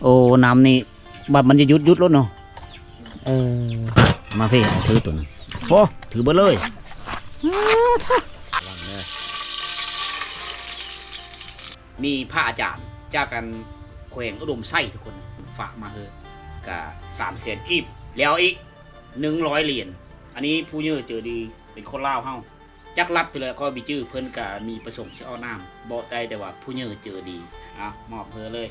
ໂອ້ ນ້ຳນີ້ບັດມັນຈະຢຸດ ຢຸດໂລດເນາະ. ເອີ ມາພີ້ ຖືໂຕນັ້ນ. ໂອ້ ຖືເບິດເລີຍ. ມີພະອາຈານຈາກອັນແຂວງອຸດົມໄຊ ທຸກຄົນ ຝາກມາໃຫ້ກະສາມແສນກີບ ແລ້ວອີກໜຶ່ງຮ້ອຍຫຼຽນ. ອັນນີ້ຜູ້ໃຫຍ່ໃຈດີ ເປັນຄົນລາວເຮົາ ຈັກລັດໄປແລ້ວ ຂ້ອຍບໍ່ຈື່. ເພິ່ນກະມີປະສົງຊິອອກນາມ ບອກໄດ້ແຕ່ວ່າຜູ້ໃຫຍ່ໃຈດີ. ອ່ະ ມອບເພິ່ນເລີຍ.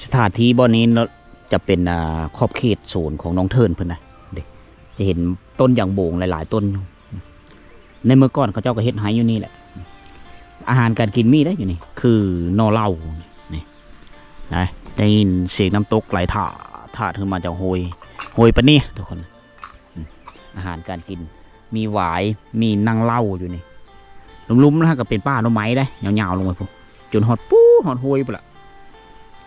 ສະຖານທີ່ບ່ອນນີ້ເນາະ ຈະເປັນ ອ່າ ຂອບເຂດສວນຂອງນ້ອງເທີນເພິ່ນນະ. ເດ້ ຈະເຫັນຕົ້ນຢາງໂບງຫຼາຍໆຕົ້ນຢູ່. ໃນເມື່ອກ່ອນເຂົາເຈົ້າກໍເຮັດໄຮ່ຢູ່ນີ້ແຫຼະ. ອາຫານການກິນມີເດ້ຢູ່ນີ້ ຄືໜໍ່ເຫຼົ່ານີ້ນະ. ໄດ້ຍິນສຽງນ້ຳຕົກໄຫຼຖາດໆຂຶ້ນມາຈາກຫ້ວຍ ຫ້ວຍປານນີ້ ທຸກຄົນ. ອາຫານການກິນ ມີຫວາຍ ມີໜັງເຫຼົ່າຢູ່ນີ້. ລຸ່ມໆນັ້ນກໍເປັນປ່າໜໍ່ໄມ້ເດ້ ຍາວໆລົງໄປພຸ້ນ ຈົນຮອດປູ້ ຮອດຫ້ວຍພຸ້ນລະ.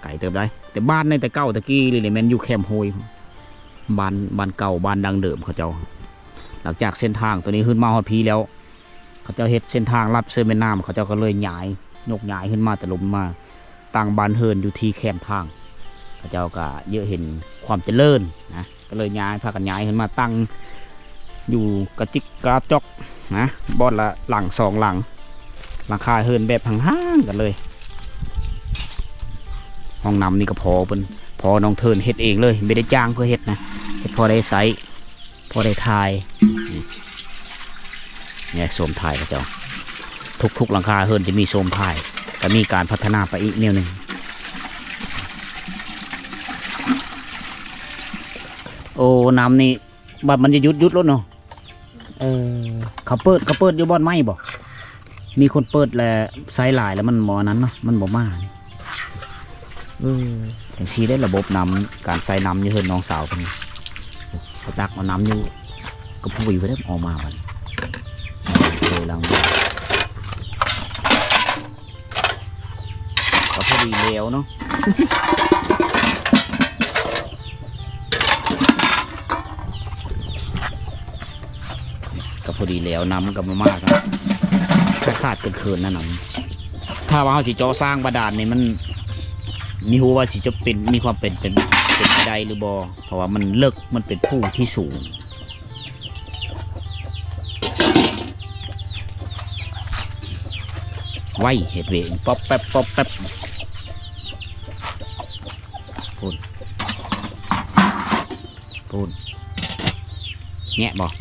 ໄກເຕີບໃດ໋ ແຕ່ບ້ານໃນແຕ່ເກົ່າແຕ່ກີ້ນີ້ແມ່ນຢູ່ແຄມຫ້ວຍ ບ້ານ ບ້ານເກົ່າ ບ້ານດັ້ງເດີມເຂົາເຈົ້າ. ຫຼັງຈາກເສັ້ນທາງໂຕນີ້ຂຶ້ນມາຮອດພີ້ແລ້ວ ເຂົາເຈົ້າເຮັດເສັ້ນທາງລັດເຊີແມ່ນ້ຳ ເຂົາເຈົ້າກໍເລີຍຍ້າຍ ຍົກຍ້າຍຂຶ້ນມາແຕ່ລຸ່ມມາ ຕັ້ງບ້ານເຮືອນຢູ່ທີ່ແຄມທາງ. ເຂົາເຈົ້າກໍຢາກເຫັນຄວາມຈະເລີນນະ ກໍເລີຍຍ້າຍ ພາກັນຍ້າຍຂຶ້ນມາຕັ້ງຢູ່ກະຈິກກະຈອກນະ ບ່ອນລະຫຼັງສອງຫຼັງ ຫຼັງຄາເຮືອນແບບຫ່າງໆກັນເລີຍ. ຫ້ອງນ້ຳນີ້ກໍພໍ່ເພິ່ນ ພໍ່ນ້ອງເທີນເຮັດເອງເລີຍ ບໍ່ໄດ້ຈ້າງເພື່ອເຮັດນະ ເຮັດພໍໄດ້ໃຊ້ ພໍໄດ້ຖ່າຍ. ນີ້ ນີ້ໂຊມຖ່າຍເຂົາເຈົ້າ ທຸກໆຫຼັງຄາເຮືອນຈະມີໂຊມຖ່າຍ ກໍມີການພັດທະນາໄປອີກແນວໜຶ່ງ. ໂອ້ ນ້ຳນີ້ບັດມັນຈະຢຸດ ຢຸດໂລດເນາະ. ເອີ ເຂົາເປີດ ເຂົາເປີດຢູ່ບ່ອນໃໝ່ບໍ່? ມີຄົນເປີດແລ້ວໃຊ້ຫຼາຍແລ້ວມັນບໍ່ອັນນັ້ນເນາະ ມັນບໍ່ມາ. ເອີ ຈັ່ງຊີ້ເດ້ ລະບົບນ້ຳ ການໃຊ້ນ້ຳຢູ່ເຮືອນນ້ອງສາວເພິ່ນ. ເຂົາຕັກເອົານ້ຳຢູ່ກະປຸ້ຍເພິ່ນເດ້ ອອກມາບັດນີ້. ເອີ ຫຼັງ ກໍພໍດີແລ້ວເນາະ ກໍພໍດີແລ້ວ ນ້ຳກໍບໍ່ມາ ຂາດໆເຂີນໆນະ ນ້ຳ. ຖ້າວ່າເຮົາຊິເຈາະສ້າງບາດານນີ້ ມັນມີຮູ້ວ່າຊິຈະເປັນ ມີຄວາມເປັນ ເປັນ ເປັນໄປໄດ້ຫຼືບໍ່? ເພາະວ່າມັນເລິກ ມັນເປັນພູທີ່ສູງ. ໄວ້ ເຮັດເວງ ປອບແປັບ ປອບແປັບ. ພຸ້ນ ພຸ້ນ ແງະບໍ່?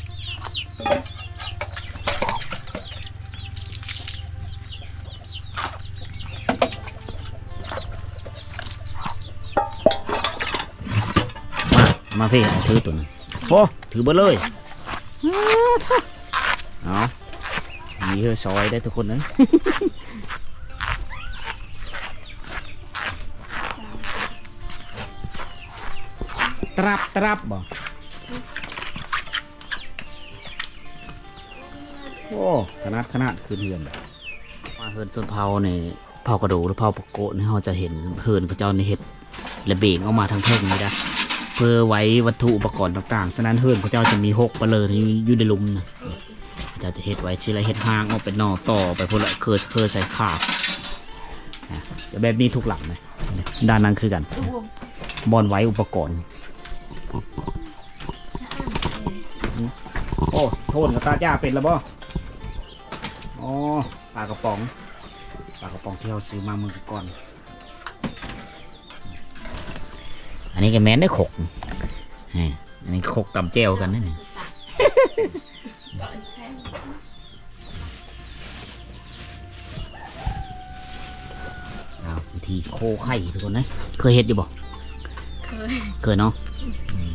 ມາ ມາພີ້ ເອົາຖືໂຕນັ້ນ. ໂອ້ ຖືເບິດເລີຍ. ເອົາ ມີເຮືອຊອຍໄດ້ທຸກຄົນເອີຍ. ຕະລັບ ຕະລັບບໍ່? ໂອ້ ຂະໜາດ ຂະໜາດຂຶ້ນເຮືອນ. ມາເຮືອນຊົນເຜົ່ານີ້ ເຜົ່າກະໂດ ຫຼືເຜົ່າປາໂກະນີ້ ເຮົາຈະເຫັນເຮືອນເຂົາເຈົ້ານີ້ເຮັດລະເບງອອກມາທາງເທິງນີ້ນະ ເພື່ອໄວ້ວັດຖຸອຸປະກອນຕ່າງໆ. ສະນັ້ນເຮືອນເຂົາເຈົ້າຈະມີຫົກປະເລີຢູ່ ຢູ່ໃນລຸ່ມນະ. ເຂົາເຈົ້າຈະເຮັດໄວ້ຊິລະ ເຮັດຮ່າງອອກເປັນໜໍ່ຕໍ່ໄປພຸ້ນລະ ເຄີ ເຄີໃສ່ຂາດ ນະ ຈະແບບນີ້ທຸກຫຼັງນະ. ດ້ານນັ້ນຄືກັນ ບ່ອນໄວ້ອຸປະກອນ. ໂອ້ ໂທນກັບຕາຈ້າເປັນແລ້ວບໍ່? ອໍ ປາກະປ໋ອງ ປາກະປ໋ອງທີ່ເຮົາຊື້ມາມື້ກ່ອນ. ອັນນີ້ກໍແມ່ນເດ້ ຄົກ ເອີ ອັນນີ້ຄົກຕຳແຈ່ວກັນເດ້ນີ້. ອ້າວ ວິທີໂຄໄຂ່ທຸກຄົນເອີຍ ເຄີຍເຮັດຢູ່ບໍ່? ເຄີຍ ເຄີຍເນາະ. ອືມ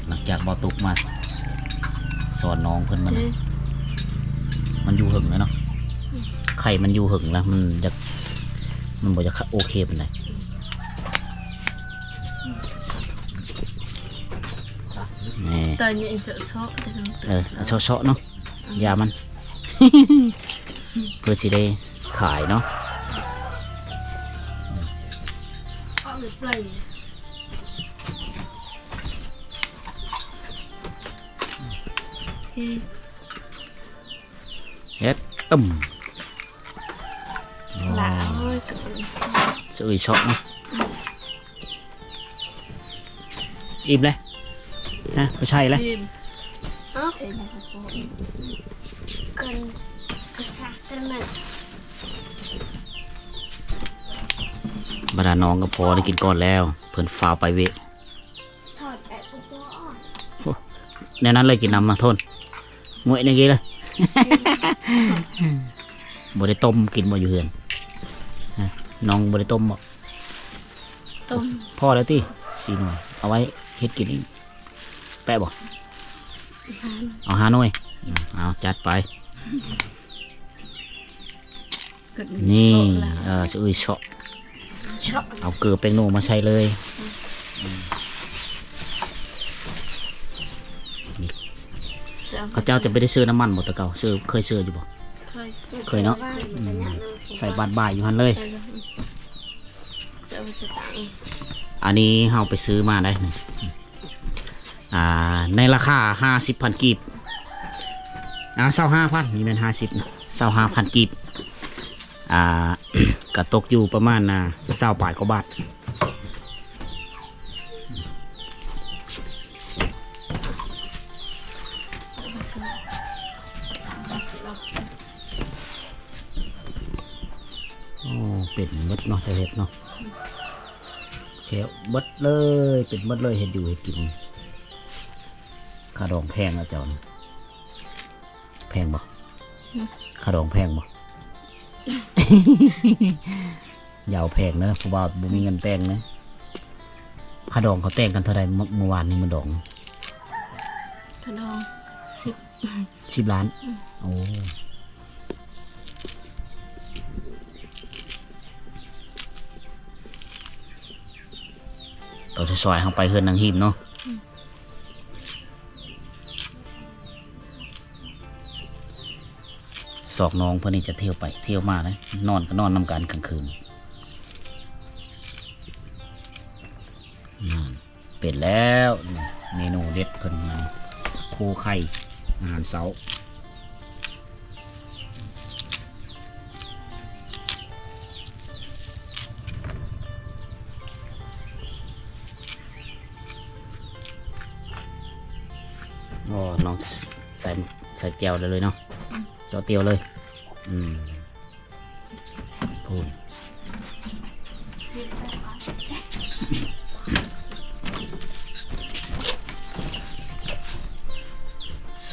ຫຼັງຈາກບໍ່ຕຸກມາສອນນ້ອງເພິ່ນ ມັນ ອືມ ມັນຢູ່ເຫິງແລ້ວເນາະ. ອືມ ໄຂ່ມັນຢູ່ເຫິງແລ້ວ ມັນຢາກ ມັນບໍ່ຢາກໂອເຄປານໃດ. ອືມ ແນ່ ຕອນນີ້ເຊາະໆ ເອີ ເຊາະໆເນາະ. ຢາມັນ ເພື່ອຊິໄດ້ຂາຍເນາະ. ອອກເລີຍ. ເຮັດ ຕຶ້ມ ລະ ໂອ້ຍ ສະເອີຍເຊາະເນາະ. ອີ່ມແລ້ວ ຮະ ບໍ່ໃຊ່ແລ້ວ. ອີ່ມ ເອົ້າ ເປັນຫຍັງກໍບໍ່ອີ່ມ ເກີນ ກະຊາກກັນແມ່ນ. ບັນດານ້ອງກັບພໍ່ໄດ້ກິນກ່ອນແລ້ວ ເພິ່ນຟ້າວໄປເວະ. ໂອ້ ແນວນັ້ນເລີຍ ກິນນຳນະ ໂທນ ງວຍແນວກີ້ເລີຍ. ບໍ່ໄດ້ຕົ້ມກິນບໍ່ຢູ່ເຮືອນ? ຮະ ນ້ອງບໍ່ໄດ້ຕົ້ມບໍ່? ຕົ້ມ ພໍແລ້ວຕິ ສີ່ໜ່ວຍ ເອົາໄວ້ເຮັດກິນອີກ ແປະບໍ່? ເອົາຫ້າໜ່ວຍ ເອົາ ຈັດໄປ. ນີ້ ເອີ ສະເອີຍເຊາະ ເຊາະ ເອົາເກືອແປ້ງນົວມາໃສ່ເລີຍ. ເຂົາເຈົ້າຈະບໍ່ໄດ້ເຊີນ້ຳມັນບໍ່ ແຕ່ເກົ່າ ເຊີ ເຄີຍເຊີຢູ່ບໍ່? ເຄີຍ ເຄີຍເນາະ. ອືມ ໃສ່ບາດບ່າຍຢູ່ຫັ້ນເລີຍ. ອັນນີ້ເຮົາໄປຊື້ມາໄດ໋ ອ່າ ໃນລາຄາຫ້າສິບພັນກີບ ອ່າ ຊາວຫ້າພັນ ນີ້ແມ່ນຫ້າສິບນະ ຊາວຫ້າພັນກີບ ອ່າ ກະຕົກຢູ່ປະມານ ອ່າ ຊາວປາຍກວ່າບາດ. ໂອ້ ເປັນໝົດເນາະ ແຕ່ເຮັດເນາະ. ໂອເຄ ເບິດເລີຍ ເປັນໝົດເລີຍ ເຮັດຢູ່ເຮັດກິນ. ຄ່າດອງແພງລະເຈົ້ານີ້ ແພງບໍ່? ຫຶ? ຄ່າດອງແພງບໍ່? ຢ່າເອົາແພງເດີ ເພາະວ່າບໍ່ມີເງິນແຕ່ງເດີ. ຄ່າດອງເຂົາແຕ່ງກັນເທົ່າໃດ ມື້ ມື້ວານນີ້ມື້ດອງ? ຄ່າດອງ ສິບ ສິບລ້ານ. ອືມ ໂອ້ ຕອນສາຍໆເຮົາໄປເຮືອນນາງຮີມເນາະ. ອືມ ສອງນ້ອງເພິ່ນນີ້ຈະທ່ຽວໄປທ່ຽວມາເດ້ ນອນກໍນອນນຳກັນກາງຄືນ. ນັ້ນ ເປັນແລ້ວ ນີ້ເມນູເດັດເພິ່ນ ໂຄໄຂ່ ອາຫານເຊົ້າ. ອໍ ນ້ອງໃສ່ ໃສ່ແຈ່ວໄດ້ເລີຍເນາະ. ອືມ ເຈາະຕຽວເລີຍ. ອືມ ພຸ້ນ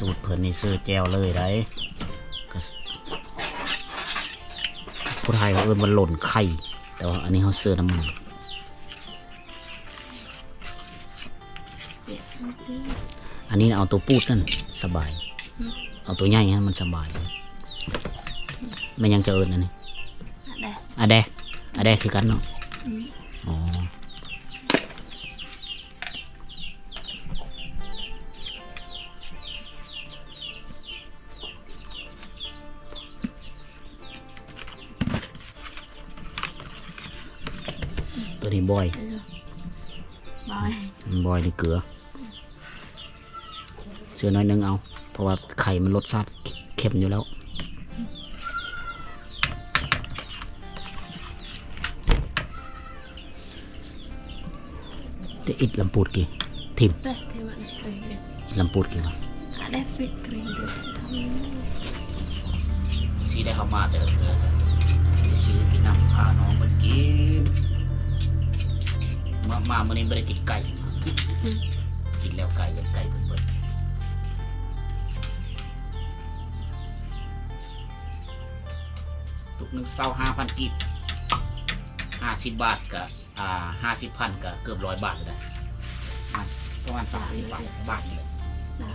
ສູດເພິ່ນນີ້ເຊີແຈ່ວເລີຍໄດ໋. ກະ ຜູ້ໄທເຂົາເອີ້ນວ່າຫຼົ່ນໄຂ່ ແຕ່ວ່າອັນນີ້ເຮົາເຊີນ້ຳມັນ. ອັນນີ້ເອົາໂຕປູດນັ້ນສະບາຍ. ຫຶ? ເອົາໂຕໃຫຍ່ຫັ້ນມັນສະບາຍ. ແມ່ນຫຍັງເຈົ້າເອີ້ນອັນນີ້? ອາແດ. ອາແດ ອາແດຄືກັນເນາະ. ອືມ ອໍ. ໂຕນີ້ບອຍ ບອຍ ບອຍນີ້ເກືອ ເຊື່ອໜ້ອຍໜຶ່ງເອົາ ເພາະວ່າໄຂ່ມັນລົດຊາດເຄັມຢູ່ແລ້ວ. ຈະອິດລຳປູດກີ ຖິ້ມ ອິດລຳປູດກີ ຊິໄດ້ເຂົ້າມາແຕ່ລະເທື່ອ ຊິຊື້ກິນນຳ ພານ້ອງເພິ່ນກິນ. ມາ ມາມື້ນີ້ບໍ່ໄດ້ກິນໄກ່ ກິນແລ້ວໄກ່ ໄກ່ເພິ່ນເບິດ. ຕຸກໜຶ່ງ ຊາວຫ້າພັນກີບ ຫ້າສິບບາດກະ ອ່າ ຫ້າສິບພັນກະເກືອບຮ້ອຍບາດແລ້ວນະ ປະມານສາມສິບບາດ ບາດນີ້ແຫຼະ.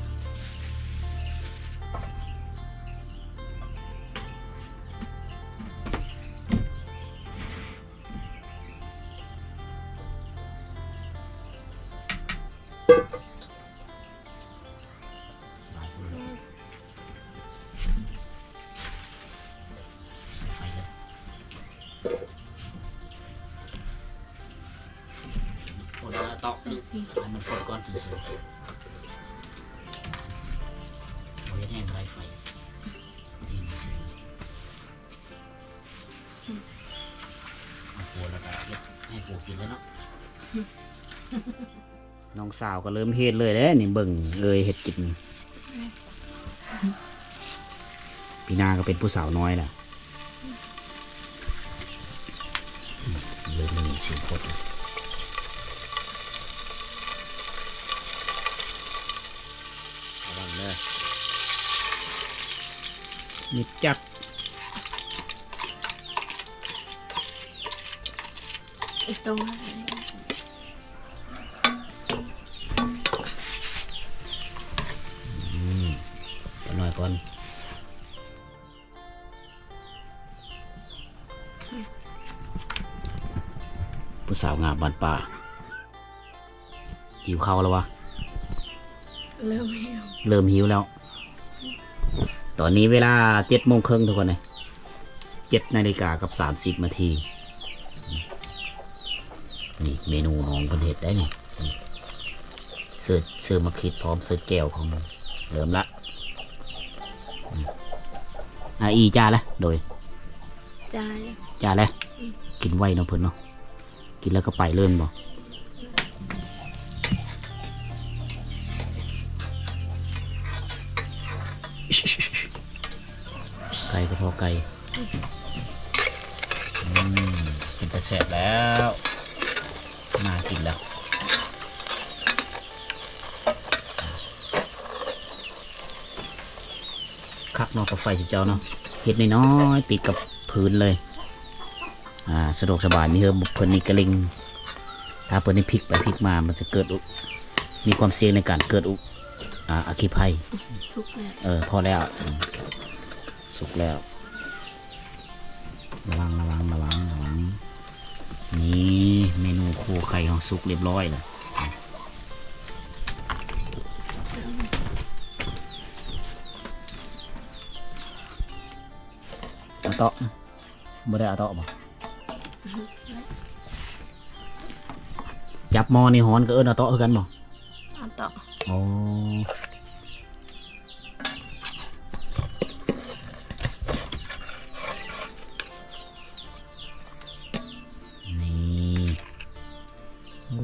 ຄົນລະຕອກ ໃຫ້ມັນຄົນກ່ອນຊື່ໆ. สาวก็เริ่มเฮ็ดเลยเด้นี่ เบิ่งเอื้อยเฮ็ดกิน ปีหน้าก็เป็นผู้สาวน้อยแล้ว เริ่มมีเสียงคนแล้ว ระวังเด้อ มีดจับ อีกตัว อืม จักหน่อยก่อน ผู้สาวงามบ้านป่า หิวข้าวแล้ววะ เริ่มหิว เริ่มหิวแล้ว ตอนนี้เวลาเจ็ดโมงครึ่งทุกคนเลย เจ็ดนาฬิกากับสามสิบนาที นี่เมนูน้องเพิ่นเฮ็ดได้นี่ เสิร์ฟ เสิร์ฟมาคิดพร้อม เสิร์ฟแจ่วของมัน เริ่มละ อืม อ่ะ อีจ่าละ โดย จ่า จ่าละ อืม กินไวเนาะเพิ่นเนาะ กินแล้วก็ไปเลยบ่ ไก่ก็พอไก่ อืม เป็นตาแซ่บแล้ว น่ากินแล้ว คักเนาะ กับไฟสิเจ้าเนาะ เฮ็ดน้อยๆ ติดกับพื้นเลย อ่า สะดวกสบาย มีเฮือเพิ่นนี่กะเล็ง ถ้าเพิ่นนี่พลิกไปพลิกมา มันจะเกิดอุ มีความเสี่ยงในการเกิดอุ อ่า อัคคีภัย สุกแล้ว เออ พอแล้ว สุกแล้ว ระวัง ระวัง ระวัง ระวัง นี่ เมนูคั่วไข่เฮาสุกเรียบร้อยแล้ว เอาเตาะ บ่ได้เอาเตาะบ่ จับหม้อนี่ฮ้อนก็เอิ้นเอาเตาะคือกันบ่ เอาเตาะ อ๋อ นี่ โอ้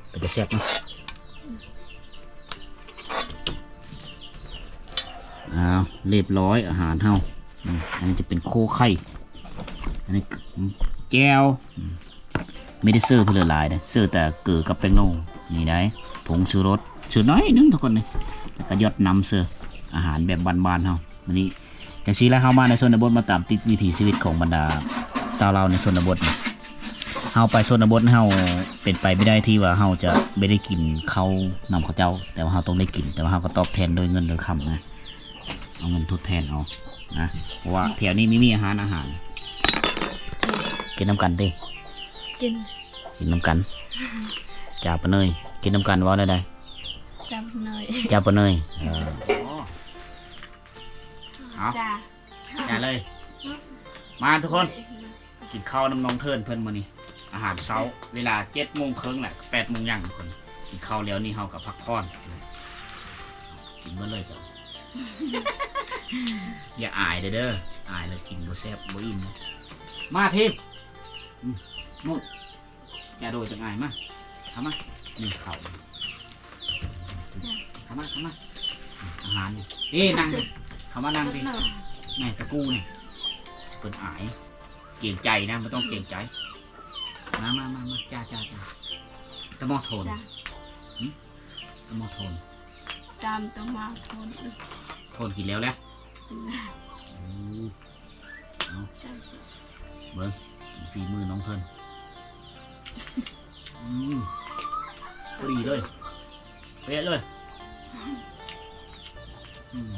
เป็นตาแซ่บเนาะ อ้าว เรียบร้อยอาหารเฮา อืม อันนี้จะเป็นโคไข่ อันนี้แจ่ว อืม ไม่ได้เสิร์ฟเพิ่นหลายเด้ เสิร์ฟแต่เกลือกับแป้งโน่ นี่ได้ ผงชูรส เสิร์ฟน้อยหนึ่งทุกคนนี่ แล้วก็หยดน้ำเสิร์ฟ อาหารแบบบ้านๆเฮา มื้อนี้ จั่งซี้แหละ เฮามาในชนบท มาตามติดวิถีชีวิตของบรรดาชาวลาวในชนบทนี่ เฮาไปชนบท เฮาเป็นไปไม่ได้ที่ว่าเฮาจะไม่ได้กินข้าวนำเขาเจ้า แต่ว่าเฮาต้องได้กิน แต่ว่าเฮาก็ตอบแทนด้วยเงินด้วยคำนะ เอาเงินทดแทนเอานะ เพราะว่าแถวนี้ไม่มีอาหาร อาหาร กินนำกันติ กิน กินนำกัน จ้าปะเนย กินนำกัน เว้าแนวใด จ้าปะเนย จ้าปะเนย เออ เอา จ้า จ้าเลย มาทุกคน กินข้าวนำน้องเทินเพิ่นมื้อนี้ อาหารเช้า เวลาเจ็ดโมงครึ่งแหละ แปดโมงย่างทุกคน กินข้าวแล้วนี่เฮาก็พักผ่อน กินเบิดเลยจ้ะ อย่าอายเด้อ เด้อ อายแล้วกินบ่แซ่บบ่อิ่ม มาทีม อืม นู่น อย่าโดดจังอาย มา เข้ามา นี่เข้า เข้ามา เข้ามา อาหารนี่ เอ้ นั่งดิ เข้ามานั่งดิ แม่ตะกู้นี่ เพิ่นอาย เกรงใจนะ บ่ต้องเกรงใจ มา มา มา มา จ้า จ้า จ้า ตะหมอโทน จ้า หึ ตะหมอโทน จามตะหมอโทน โทนกินแล้วแหละ กินแล้ว โอ้ เอา เบิ่ง ฝีมือน้องเพิ่น อืม พอดีเลย เป๊ะเลย อืม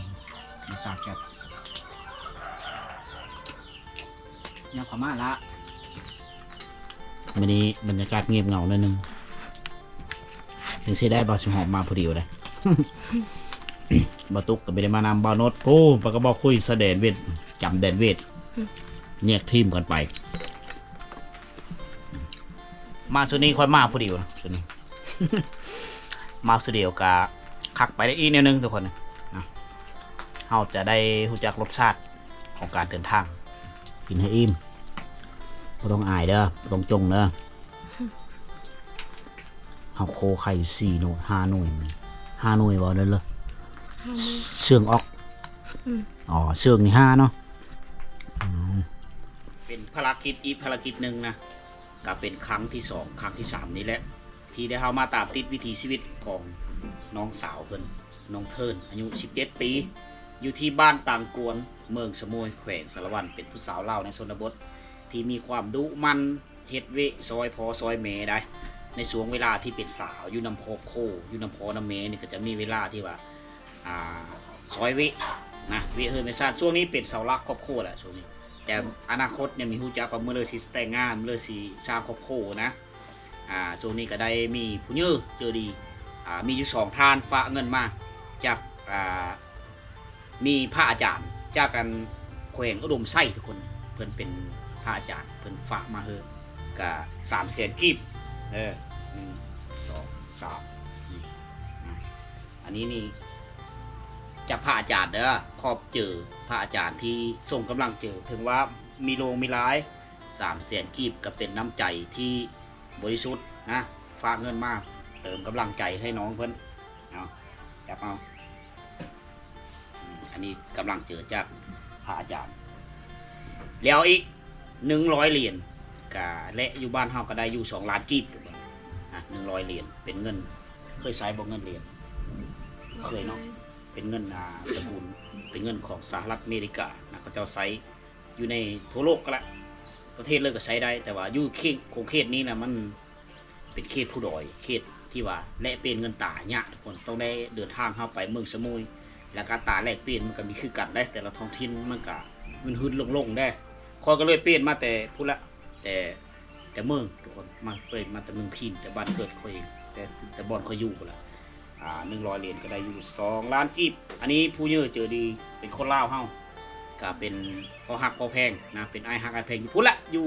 รสชาติแซ่บ ยำข้าวหมากละ มื้อนี้บรรยากาศเงียบเหงาหน่อยหนึ่ง จั่งซี้ได้ บ่าวสิหอมมาผู้เดียวเด้ บ่าวตุ๊กก็บ่ได้มานำ บ่าวนด โอ้ ปากกระบอกคุยสะแดนเวท จำแดนเวท แยกทีมกันไป มาชุดนี้ค่อยมาผู้เดียวนะ ชุดนี้ มาชุดเดียวก็คักไปได้อีกแนวหนึ่งทุกคนนะ เฮาจะได้รู้จักรสชาติของการเดินทาง กินให้อิ่ม บ่ต้องอายเด้อ บ่ต้องจงเด้อ ເຮົາໂຄໄຂ່ຢູ່ສີ່ໜ່ວຍ ຫ້າໜ່ວຍ ຫ້າໜ່ວຍເວົ້າໄດ້ເລີຍ ຫ້າໜ່ວຍ ເຊື່ອງອອກ ອືມ ອໍ ເຊື່ອງນີ້ຫ້າເນາະ ອືມ ເປັນພາລະກິດອີກພາລະກິດໜຶ່ງນະ ກະເປັນຄັ້ງທີສອງ ຄັ້ງທີສາມນີ້ແຫຼະ ທີ່ໄດ້ເຮົາມາຕາມຕິດວິຖີຊີວິດຂອງນ້ອງສາວເພິ່ນ ນ້ອງເທີນ ອາຍຸສິບເຈັດປີ ຢູ່ທີ່ບ້ານຕາງກວນ ເມືອງສະໂໝຍ ແຂວງສາລະວັນ ເປັນຜູ້ສາວລາວໃນຊົນນະບົດ ທີ່ມີຄວາມດຸໝັ່ນ ເຮັດວຽກຊ່ອຍພໍ່ຊ່ອຍແມ່ໄດ໋ ໃນຊ່ວງເວລາທີ່ເປັນສາວ ຢູ່ນຳຄອບຄົວ ຢູ່ນຳພໍ່ນຳແມ່ນີ້ ກໍຈະມີເວລາທີ່ວ່າ ອ່າ ຊ່ອຍວຽກນະ ວຽກເຮືອນວຽກຊານ ຊ່ວງນີ້ເປັນເສົາຫຼັກຄອບຄົວແຫຼະ ຊ່ວງນີ້ ແຕ່ອະນາຄົດຍັງມີຮູ້ຈັກວ່າເມື່ອເລີຊິແຕ່ງງານ ເລີຊິສ້າງຄອບຄົວນະ ອ່າ ຊ່ວງນີ້ກໍໄດ້ມີຜູ້ໃຫຍ່ໃຈດີ ອ່າ ມີຢູ່ສອງທ່ານຝາກເງິນມາຈາກ ອ່າ ມີພະອາຈານຈາກອັນແຂວງອຸດົມໄຊທຸກຄົນ ເພິ່ນເປັນພະອາຈານ ເພິ່ນຝາກມາໃຫ້ກະສາມແສນກີບ ເອີ ໜຶ່ງ ສອງ ສາມ ນີ້ ອ່າ ອັນນີ້ນີ້ຈາກພະອາຈານເດີ ຂອບໃຈພະອາຈານທີ່ສົ່ງກຳລັງໃຈ ເຖິງວ່າມີໂລງມີລາຍ ສາມແສນກີບ ກໍເປັນນ້ຳໃຈທີ່ ບໍລິສຸດນະ ຝາກເງິນມາເຕີມກຳລັງໃຈໃຫ້ນ້ອງເພິ່ນ ເອົາ ຈັບເອົາ ອັນນີ້ກຳລັງໃຈຈາກພະອາຈານ ແລ້ວອີກໜຶ່ງຮ້ອຍຫຼຽນ ກະ ແລະ ຢູ່ບ້ານເຮົາກໍໄດ້ຢູ່ສອງລ້ານກີບ ນະ ໜຶ່ງຮ້ອຍຫຼຽນ ເປັນເງິນ ເຄີຍໃຊ້ບໍ່ເງິນຫຼຽນ? ເຄີຍເນາະ ເປັນເງິນ ອ່າ ຕະກູນ ເປັນເງິນຂອງສະຫະລັດອາເມລິການະ ເຂົາເຈົ້າໃຊ້ຢູ່ໃນທົ່ວໂລກກະລະ ປະເທດເລີຍກໍໃຊ້ໄດ້ ແຕ່ວ່າຢູ່ເຂດ ຂົງເຂດນີ້ນະ ມັນເປັນເຂດພູດອຍ ເຂດທີ່ວ່າແລກປ່ຽນເງິນຕາຍາກທຸກຄົນ ຕ້ອງໄດ້ເດີນທາງເຂົ້າໄປເມືອງສະໂໝຍ ແລ້ວກະອັດຕາແລກປ່ຽນມັນກໍມີຄືກັນເດ້ ແຕ່ລະທ້ອງຖິ່ນມັນກະຫື່ນໆລົງໆເດ້ ຂ້ອຍກໍເລີຍປ່ຽນມາແຕ່ພຸ້ນລະ ແຕ່ ແຕ່ເມືອງທຸກຄົນ ມາ ເຄີຍມາແຕ່ເມືອງພີນ ແຕ່ບ້ານເກີດຂ້ອຍເອງ ແຕ່ ແຕ່ບ່ອນຂ້ອຍຢູ່ພຸ້ນລະ ອ່າ ໜຶ່ງຮ້ອຍຫຼຽນກໍໄດ້ຢູ່ສອງລ້ານກີບ ອັນນີ້ຜູ້ໃຫຍ່ໃຈດີ ເປັນຄົນລາວເຮົາ ກະເປັນພໍ່ຮັກພໍ່ແພງນະ ເປັນອ້າຍຮັກອ້າຍແພງຢູ່ພຸ້ນລະ ຢູ່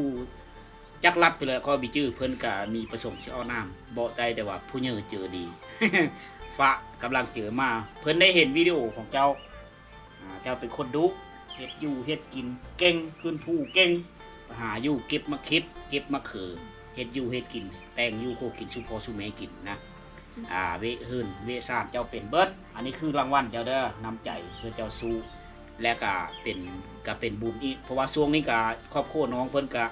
ຈັກລັດພຸ້ນແຫຼະ ຂ້ອຍບໍ່ຈື່ ເພິ່ນກະມີປະສົງຊິອອກນາມ ບອກໄດ້ແຕ່ວ່າຜູ້ໃຫຍ່ໃຈດີ ຝາກກຳລັງໃຈມາ ເພິ່ນໄດ້ເຫັນວິດີໂອຂອງເຈົ້າ ອ່າ ເຈົ້າເປັນຄົນດຸ ເຮັດຢູ່ເຮັດກິນເກັ່ງ ຄືນພູເກັ່ງ ໄປຫາຢູ່ເກັບໝາກເຫັດ ເກັບໝາກເຂືອ ເຮັດຢູ່ເຮັດກິນ ແຕ່ງຢູ່ຄົວກິນສູ່ພໍ່ສູ່ແມ່ກິນນະ ອ່າ ວຽກເຮືອນວຽກຊານເຈົ້າເປັນເບິດ ອັນນີ້ຄືລາງວັນເຈົ້າເດີ ນ້ຳໃຈເພື່ອເຈົ້າສູ້ ແລະກະເປັນ ກະເປັນບຸນອີກ ເພາະວ່າຊ່ວງນີ້ກະຄອບຄົວນ້ອງເພິ່ນກະ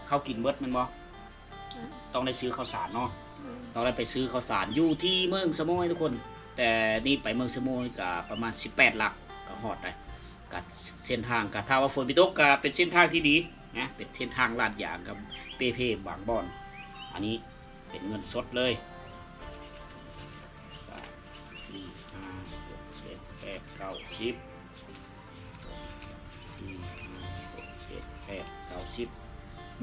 ເຂົ້າກິນເບິດແມ່ນບໍ່? ອືມ ຕ້ອງໄດ້ຊື້ເຂົ້າສານເນາະ ອືມ ຕ້ອງໄດ້ໄປຊື້ເຂົ້າສານຢູ່ທີ່ເມືອງສະໂໝຍທຸກຄົນ ແຕ່ນີ້ໄປເມືອງສະໂໝຍກໍປະມານສິບແປດຫຼັກກໍຮອດໄດ໋ ກໍເສັ້ນທາງກໍ ຖ້າວ່າຝົນບໍ່ຕົກກໍເປັນເສັ້ນທາງທີ່ດີນະ ເປັນເສັ້ນທາງລາດຢາງກັບເປ່ເພບາງບ່ອນ ອັນນີ້ເປັນເງິນສົດເລີຍ ສາມ ສີ່ ຫ້າ ຫົກ ເຈັດ ແປດ ເກົ້າ ສິບ ສອງ ສາມ ສີ່ ຫ້າ ຫົກ ເຈັດ ແປດ ເກົ້າ ສິບ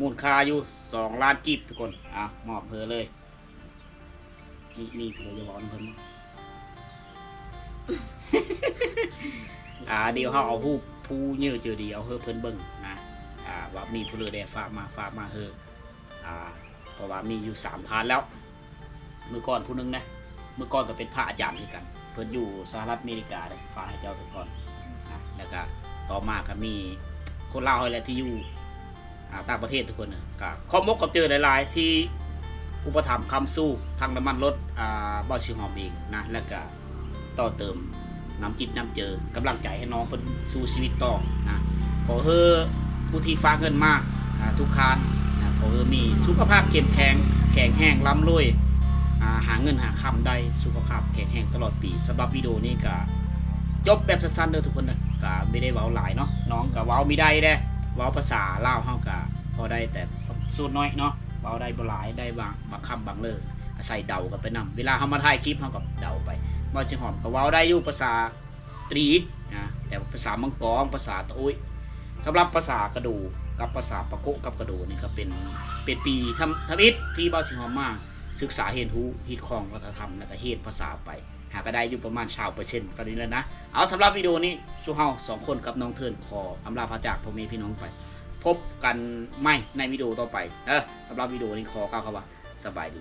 ມູນຄ່າຢູ່ສອງລ້ານກີບທຸກຄົນ ອ່ະ ມອບເພິ່ນເລີຍ ນີ້ ນີ້ຄືຢ່າເວົ້ານຳເພິ່ນເນາະ ອ່າ ດຽວເຮົາເອົາຮູບຜູ້ໃຫຍ່ໃຈດີເອົາໃຫ້ເພິ່ນເບິ່ງນະ ອ່າ ວ່າມີຜູ້ໃດແດ່ຝາກມາ ຝາກມາເຮີ ອ່າ ເພາະວ່າມີຢູ່ສາມທ່ານແລ້ວ ມື້ກ່ອນຜູ້ໜຶ່ງນະ ມື້ກ່ອນກໍເປັນພະອາຈານຄືກັນ ເພິ່ນຢູ່ສະຫະລັດອາເມລິກາເດ້ ຝາກໃຫ້ເຈົ້າແຕ່ກ່ອນນະ ແລ້ວກໍຕໍ່ມາກໍມີຄົນລາວເຮົາແຫຼະທີ່ຢູ່ ອ່າ ຕ່າງປະເທດທຸກຄົນນະ ກໍຂອບອົກຂອບໃຈຫຼາຍໆ ທີ່ອຸປະຖຳຄ້ຳຊູ້ທັງນ້ຳມັນລົດ ອ່າ ບ່າວສີຫອມເອງນະ ແລ້ວກໍ ຕໍ່ເຕີມນ້ຳຈິດນ້ຳໃຈ ກຳລັງໃຈໃຫ້ນ້ອງເພິ່ນສູ້ຊີວິດຕໍ່ນະ ຂໍໃຫ້ຜູ້ທີ່ຝາກເງິນມາ ອ່າ ທຸກທ່ານນະ ຂໍໃຫ້ມີສຸຂະພາບເຂັ້ມແຂງ ແຂງແຮງ ລ່ຳລວຍ ອ່າ ຫາເງິນຫາຄຳໄດ້ ສຸຂະພາບແຂງແຮງຕະຫຼອດປີ. ສຳລັບວິດີໂອນີ້ກະຈົບແບບສັ້ນໆເດີທຸກຄົນເດີ ກະບໍ່ໄດ້ເວົ້າຫຼາຍເນາະ ນ້ອງກະເວົ້າບໍ່ໄດ້ເດ້ ເວົ້າພາສາລາວເຮົາກະພໍໄດ້ແຕ່ສ່ວນໜ້ອຍເນາະ ເວົ້າໄດ້ບໍ່ຫຼາຍ ໄດ້ບາງ ບາງຄຳບາງເລີ ອາໄສເດົາກັນໄປນຳ ເວລາເຮົາມາຖ່າຍຄລິບເຮົາກໍເດົາໄປ ບ່າວສີຫອມກໍເວົ້າໄດ້ຢູ່ພາສາ ຕຣີນະ ແຕ່ວ່າພາສາມັງກອງ ພາສາຕະອຸຍ ສຳລັບພາສາກະດູກັບພາສາປາໂກະກັບກະດູນີ້ກໍເປັນ ເປັນປີທຳ ທຳອິດທີ່ບ່າວສີຫອມມາສຶກສາຮຽນຮູ້ ຮີດຄອງວັດທະນະທຳ ແລ້ວກະຮຽນພາສາໄປ ຫາກໍໄດ້ຢູ່ປະມານຊາວເປີເຊັນຕອນນີ້ແຫຼະນະ. ເອົາ ສຳລັບວິດີໂອນີ້ ຊຸມເຮົາສອງຄົນກັບນ້ອງເທີນ ຂໍອຳລາພາຈາກພໍ່ແມ່ພີ່ນ້ອງໄປ ພົບກັນໃໝ່ໃນວິດີໂອຕໍ່ໄປເດີ. ສຳລັບວິດີໂອນີ້ຂໍກ່າວຄຳວ່າ ສະບາຍດີ.